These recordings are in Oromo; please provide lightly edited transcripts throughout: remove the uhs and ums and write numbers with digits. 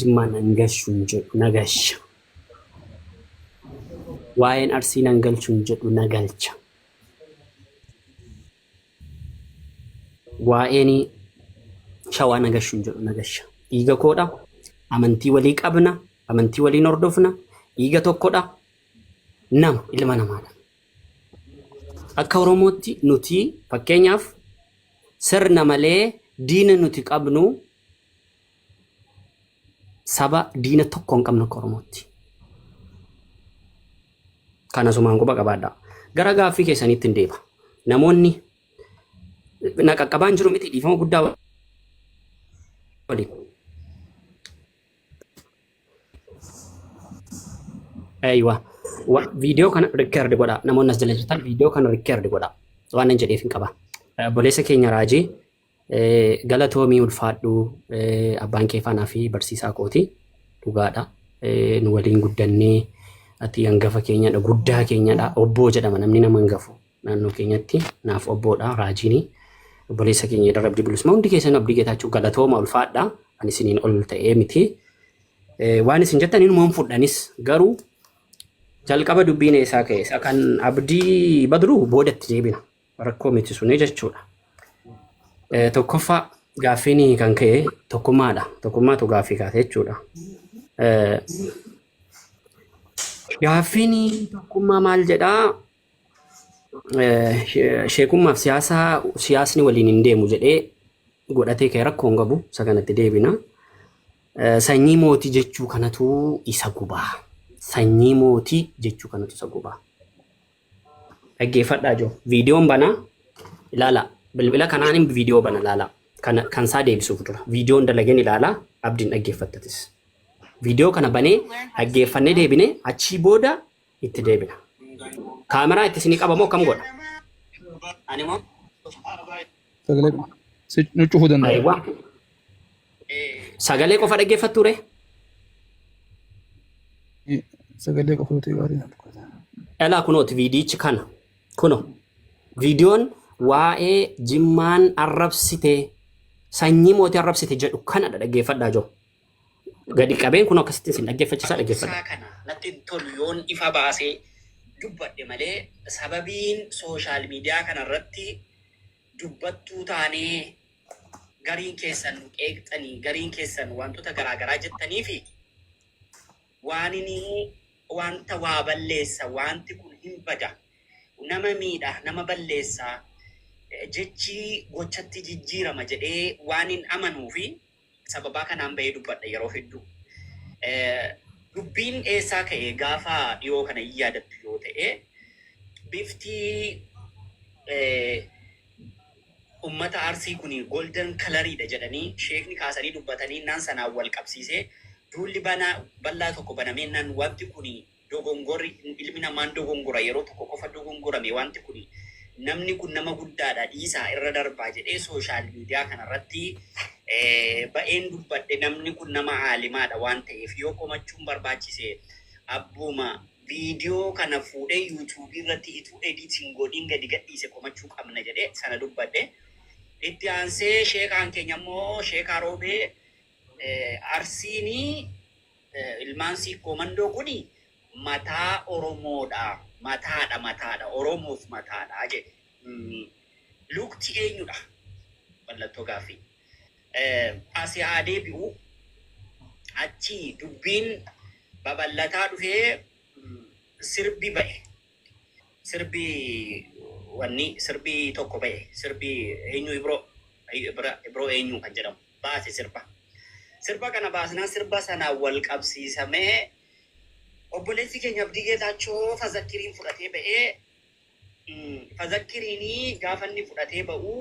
Jimmaa nan gashu hin jedhu na gasha. Waa'een Arsii nan galchu hin jedhu na galcha. Waa'een Shawaa na gashu hin jedhu na gasha. Dhiiga koodha. Amantii walii qabna. Amantii waliin hordofna. Dhiiga tokkodha. Nama ilma namaadha. Akka Oromootti nuti fakkeenyaaf sirna malee diina nuti qabnu Saba diina tokko hin qabnu akka Oromootti. Kana sumaan quba qabaadhaa. Gara gaaffii keessaniitti hin deeba. Namoonni na qaqqabaan jiru miti dhiifama guddaa waliin. Aywa. Viidiyoo kana record godhaa. Namoonni as jala jirtan viidiyoo kana record godhaa. Waan nan jedheef hin qaba. Obboleessa keenya Raajii Galatoomii ulfaadhu abbaan kee faanaa fi barsiisaa kooti dhugaadha. Nu waliin guddannee ati hangafa keenyadha guddaa keenyadha obboo jedhama namni nama hangafu naannoo keenyatti naaf obboodha raajiini obboleessa keenya irra abdii bilisummaa hundi keessan abdii geetaachuu galatooma ulfaadha ani isiniin ol ta'ee miti. Waan isin jettan inumaan fudhanis garuu jalqaba dubbiin eessaa ka'e isa kan abdii badruu boodatti deebina. Rakkoo miti suni jechuudha. Tokkoffaa gaaffiin kan ka'e tokkummaadha. Tokkummaatu gaaffii kaase jechuudha. Gaaffiin tokkummaa maal jedhaa? Sheekummaaf siyaasa siyaasni waliin hin deemu jedhee godhatee ka'e rakkoo hin qabu. Isa kanatti deebina. Sanyii mootii jechuu kanatu isa gubaa. Sanyii mootii jechuu kanatu isa gubaa. Dhaggeeffadhaa jiru. Viidiyoon banaa ilaala. Bilbila kanaan viidiyoo bana ilaala. Kana kan isaa deebisuuf dura. Viidiyoon dalageen ilaala. Abdiin dhaggeeffattatis. Viidiyoo kana banee dhaggeeffannee deebinee achii booda itti deebina. Kaameraa itti isinii qabamoo akkam godha? Ani moo? Sagalee si nu cufuu danda'a. Ayiwa. Sagalee qofa dhaggeeffattuu ree? Sagalee qofa yoo ta'e gaarii natti fakkaata. Dhalaa kunooti viidiyichi kana. Kuno. Viidiyoon waa'ee jimmaan arrabsite sanyii mootii arrabsite jedhu kanadha dhaggeeffadhaa jiru. Gadi qabeen kun akkasitti isin dhaggeeffachiisaa dhaggeeffadha. Dhoksaa kana natti hin tolu yoon ifa baasee dubbadhe malee sababiin sooshaal miidiyaa kana irratti dubbattuu taanee gariin keessan nu qeeqxanii gariin keessan wantoota garaa garaa jettaniifi waanini wanta waa balleessa wanti kun hin bada nama miidha nama balleessa jechi gochatti jijjiirama jedhee waanin amanuufi sababaa kanaan bahee dubbadha yeroo hedduu. Dubbiin eessaa ka'e gaafa dhiyoo kana hin yaadattu yoo ta'e bifti ummata Arsii kun golden coloriidha jedhanii sheekni kaasanii dubbatanii naan sanaan wal qabsiisee duulli banaa bal'aa tokko banameennaan wanti kun Dogongorri ilmi namaan dogongora yeroo tokko qofa dogongorame wanti kuni namni kun nama guddaadha dhiisaa irra darbaa jedhee sooshaal miidiyaa kanarratti ba'een dubbadhe namni kun nama aalimaadha waan ta'eef yoo komachuun barbaachise abbuma viidiyoo kana fuudhee yuutuubii irratti ituu edit hin godhin gadi gadhiise komachuu qabna jedhee sana dubbadhe. Itti aansee sheekaan keenya immoo sheekaa roobee Arsiinii Ilmaan Siikkoo Mandoo kuni mataa Oromoodha. Mataadha mataadha. Oromoof mataadha jedhe. Lukti eenyudha? Mallattoo gaaffii. Asi haa deebi'u. Achi dubbiin babal'ataa dhufee sirbi ba'e. Sirbi wanni sirbi tokko ba'e. Sirbi eenyu Ibroo Ibroo eenyu kan jedhamu. baase sirba. Sirba kana baasnaan sirba sanaan wal qabsiisamee obboleessi keenya Abdii Geetaachoo Fazakkiriin fudhatee ba'ee Fazakkiriin gaafa inni fudhatee ba'u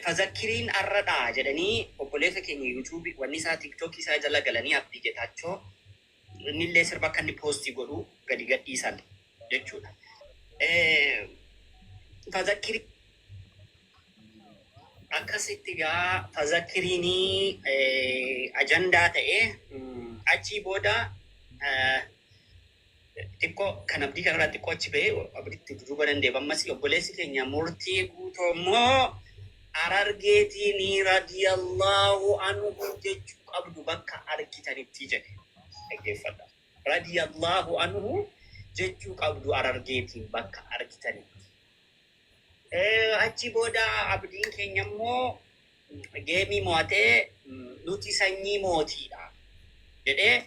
Fazakkiriin arradha jedhanii obboleessa keenya YouTube wanni isaa TikTok isaa jala galanii Abdii Geetaachoo innillee sirba akka inni poostii godhu gadi gadhiisan jechuudha. Fazakkiriin Akkasitti gaa fazakkiriin ajandaa ta'e achii booda xiqqoo kan abdii kanarraa xiqqoo achi ba'ee abditti duduuba dandeef ammas obboleessi keenya murtii guutoo immoo Harargeetiin radiyallahu anhu jechuu qabdu bakka argitanitti jedhe. Dhaggeeffadha. Radiyallahu anhu jechuu qabdu Harargeetiin bakka argitanitti. Achi booda Abdiin keenya immoo geemii mo'atee nuti sanyii mootiidha jedhee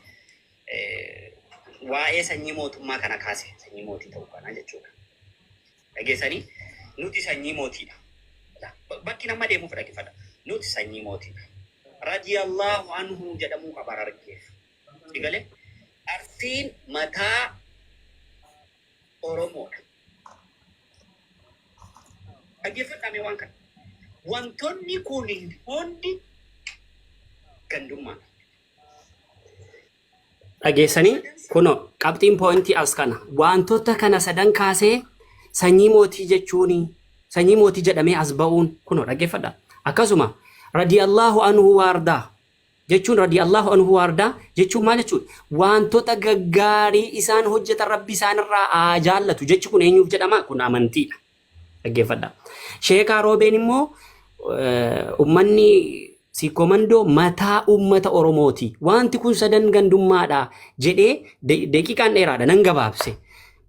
waa'ee sanyii mootummaa kana kaase, sanyii mootii ta'uu kana jechuudha. Dhageessanii, nuti sanyii mootiidha. Bakki nama deemuuf dhaggeeffadha. Nuti sanyii mootiidha. Radiyallahu anhu jedhamuu qaba Harargeef. Egalee Arsiin mataa Oromoodha. Dhaggeeffadhaa waan kana. Wantoonni kun hundi gandummaadha. Dhageessanii, kunoo qabxiin pointii as kana. Wantoota kana sadan kaasee sanyii mootii jechuun, sanyii mootii jedhamee as ba'uun, kunoo dhaggeeffadha. Akkasuma radiyallahu anhu waardaa jechuun, radiyallahu anhu waardaa jechuun maal jechuudha? Wantoota gaggaarii isaan hojjetan Rabbi isaanirraa haa jaallatu jechi kun eenyuuf jedhama? Kun amantiidha. Dhaggeeffadha. Sheekaa Roobeen immoo uummanni Siikoo mataa uummata Oromooti. Wanti kun sadan gandummaadha jedhee, daqiiqaan dheeraadha, nan gabaabse.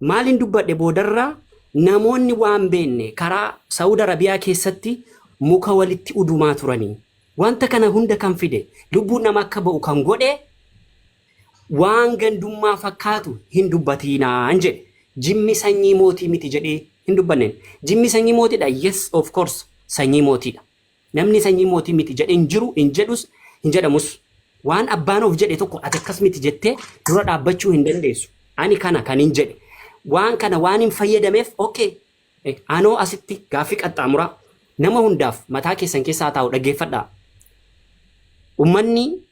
Maaliin dubbadhe? Boodarraa namoonni waan beenne karaa Saawud Arabiyaa keessatti muka walitti udumaa turanii. Wanta kana hunda kan fide, lubbuun nama akka ba'u kan godhe, waan gandummaa fakkaatu hin dubbatiinaan jedhe. Jimmi sanyii mootii miti jedhee hin dubbanneen. Jimmi sanyii mootiidha? Yes, of course, sanyii mootiidha. Namni sanyii mootii miti jedhee hin jiru, hin jedhus, hin jedhamus. Waan abbaan of jedhe tokko ati akkas miti jettee dura dhaabbachuu hin dandeessu. Ani kana kan hin jedhe. Waan kana waan hin fayyadameef, okay. Anoo asitti gaaffii qaxxaamuraa nama hundaaf mataa keessan keessaa taa'u dhaggeeffadhaa. Uummanni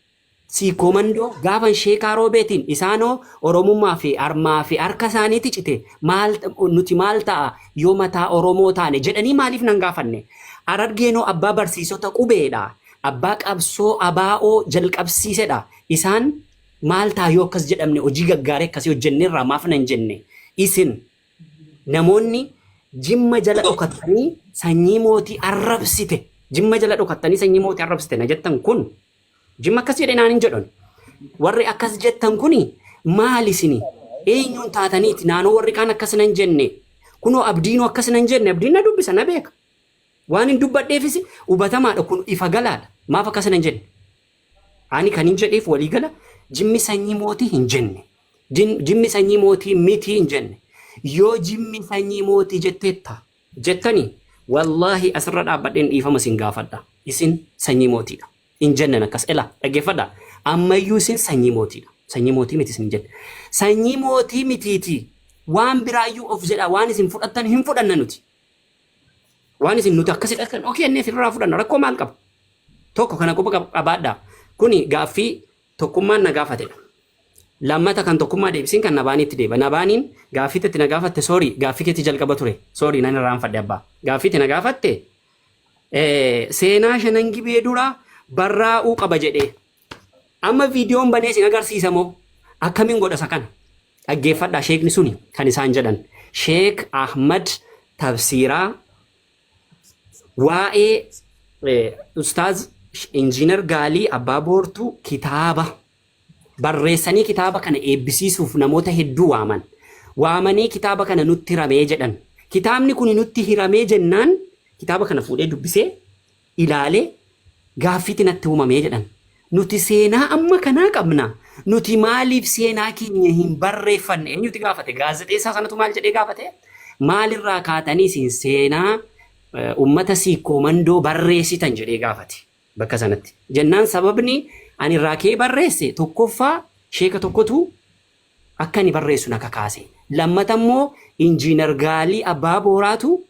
Siikoo Mandoo gaafan Sheekaa Roobeetiin isaanoo Oromummaa fi armaa fi harka isaaniitti cite, maal nuti, maal ta'a yoo mataa Oromoo taane jedhanii maaliif nan gaafanne? Harargeenoo abbaa barsiisota qubeedha. Abbaa qabsoo abaa'oo jalqabsiisedha. Isaan maal ta'a yoo akkas jedhamne, hojii gaggaarii akkasii hojjenneerraa maaf nan jenne? Isin namoonni Jimma jala dhokattanii sanyii mootii arrabsite, Jimma jala dhokattanii sanyii mootii arrabsite na jettan kun, Jimma akkas jedhe naan hin jedhan. Warri akkas jettan kuni maal isini? Eenyuun taataniiti naannoo warri kaan akkas nan jenne? Kunoo Abdiinoo akkas nan jenne. Abdiin na dubbisa, na beeka. Waan hin dubbadheefis hubatamaadha, kun ifa galaadha. Maaf akkas nan jenne? Ani kan hin jedheef waliigala Jimmi sanyii mootii hin jenne. Jimmi sanyii mootii miti hin jenne. Yoo Jimmi sanyii mootii jetteetta jettanii, wallaahi asirra dhaabbadheen dhiifama isin gaafadha. Isin sanyii mootiidha. Hin jennen akkas. Ela dhaggeeffadha. Ammayyuu isin sanyii mootiidha. Sanyii mootii miti isin hin jenne. Sanyii mootii mitiiti. Waan biraayyuu of jedha, waan isin fudhattan hin fudhanna nuti. Waan isin nuti akkas hidhatan okay inni asirraa fudhanna, rakkoo maal qaba? Tokko kana quba qabaadhaa. Kuni gaaffii Tokkummaan na gaafatedha. Lammata kan Tokkummaa deebisiin kan Nabaaniitti deeba. Nabaaniin gaaffii itti na gaafatte, sorry, gaaffii keetti jalqaba ture. Sorry, nan irraanfadhe abbaa. Gaaffii itti na gaafatte seenaa Shanan Gibee dura barraa'uu qaba jedhee. Amma viidiyoon banee isin agarsiisa moo akkamiin godha isa kana? Dhaggeeffadhaa, sheekni suni kan isaan jedhan. Sheek Ahmad Tafsiiraa waa'ee Ustaaz Injiinar Gaalii Abbaa Boortuu kitaaba barreessanii kitaaba kana eebbisiisuuf namoota hedduu waaman. Waamanii kitaaba kana nutti hiramee jedhan. Kitaabni kun nutti hiramee jennaan kitaaba kana fuudhee dubbisee ilaalee gaaffiitti natti uumamee jedhan. Nuti seenaa amma kanaa qabna. Nuti maaliif seenaa keenya hin barreeffanne? Eenyuti gaafate? Gaazexeessaa sanatu maal jedhee gaafate? Maalirraa kaatanii isin seenaa uummata Siikkoo Mandoo barreessitan jedhee gaafate bakka sanatti. Jennaan sababni ani irraa ka'ee barreesse, tokkoffaa sheeka tokkotu akka ani barreessu na kakaase. Lammata immoo Injiinar Gaalii Abbaa Booraatu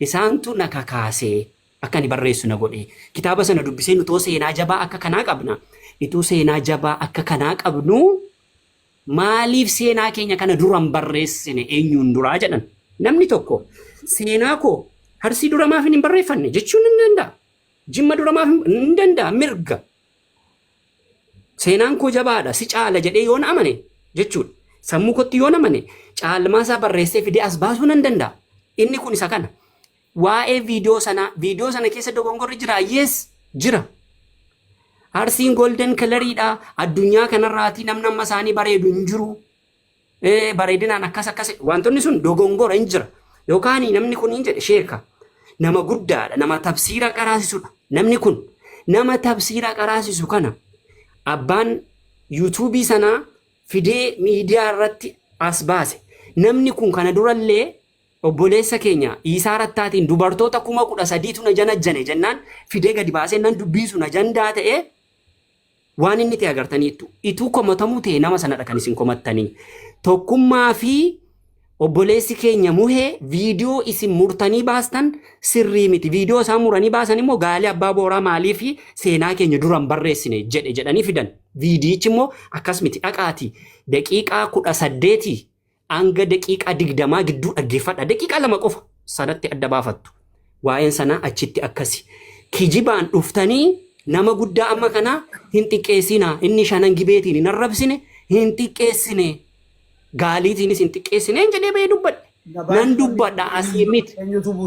isaantu na kakaase, akka ani barreessu na godhe. Kitaaba sana dubbisee nutoo seenaa jabaa akka kanaa qabna. Ituu seenaa jabaa akka kanaa qabnu maaliif seenaa keenya kana duran barreessine, eenyuun duraa jedhan. Namni tokko seenaa koo Arsii dura maaf hin barreeffanne jechuun ni danda'a. Jimma dura maaf hin danda'a, mirga. Seenaan koo jabaadha, si caala jedhee yoon amane jechuudha. Sammuu kootti yoon amane, caalmaa isaa barreessee fidee as baasuu nan danda'a. Inni kun isa kana. Waa'ee viidiyoo sanaa, viidiyoo sana keessa dogongorri jira. Yes, jira. Arsiin golden coloriidha. Addunyaa kanarraatii namni amma isaanii bareedu hin jiru. Bareedinaan akkas akkas wantoonni sun dogongora hin jira. Yookaan namni kun hin jedhe sheeka. Nama guddaadha. Nama tafsiira qaraasisudha. Namni kun nama tafsiira qaraasisu kana abbaan YouTubeii sanaa fidee miidiyaa irratti as baase. Namni kun kana durallee obboleessa keenya Iisaa Rattaatiin dubartoota 13,000tu na janajjane jennaan fidee gadi baasee nan dubbiin sun ajandaa ta'ee waan inni ta'e agartaniittu. Ituu komatamuu ta'e nama sanadha kan isin komattanii. Tokkummaa fi obboleessi keenya muhee viidiyoo isin murtanii baastan sirrii miti. Viidiyoo isaan muranii baasan immoo gaalee abbaa booraa maalii fi seenaa keenya duran barreessine jedhe jedhanii fidan. Viidiyichi immoo akkas miti, dhaqaati daqiiqaa 18 hanga daqiiqaa 20 gidduu dhaggeeffadha. Daqiiqaa 2 qofa sanatti adda baafattu. Waa'een sanaa achitti akkasi. Kijibaan dhuftanii nama guddaa amma kana hin xiqqeessinaa. Inni shanan gibeetiin hin arrabsine, hin xiqqeessine. Gaaliitiinis hin xiqqeessine hin jedhee bahee dubbadhe. Nan dubbadha asii miti. Eenyutu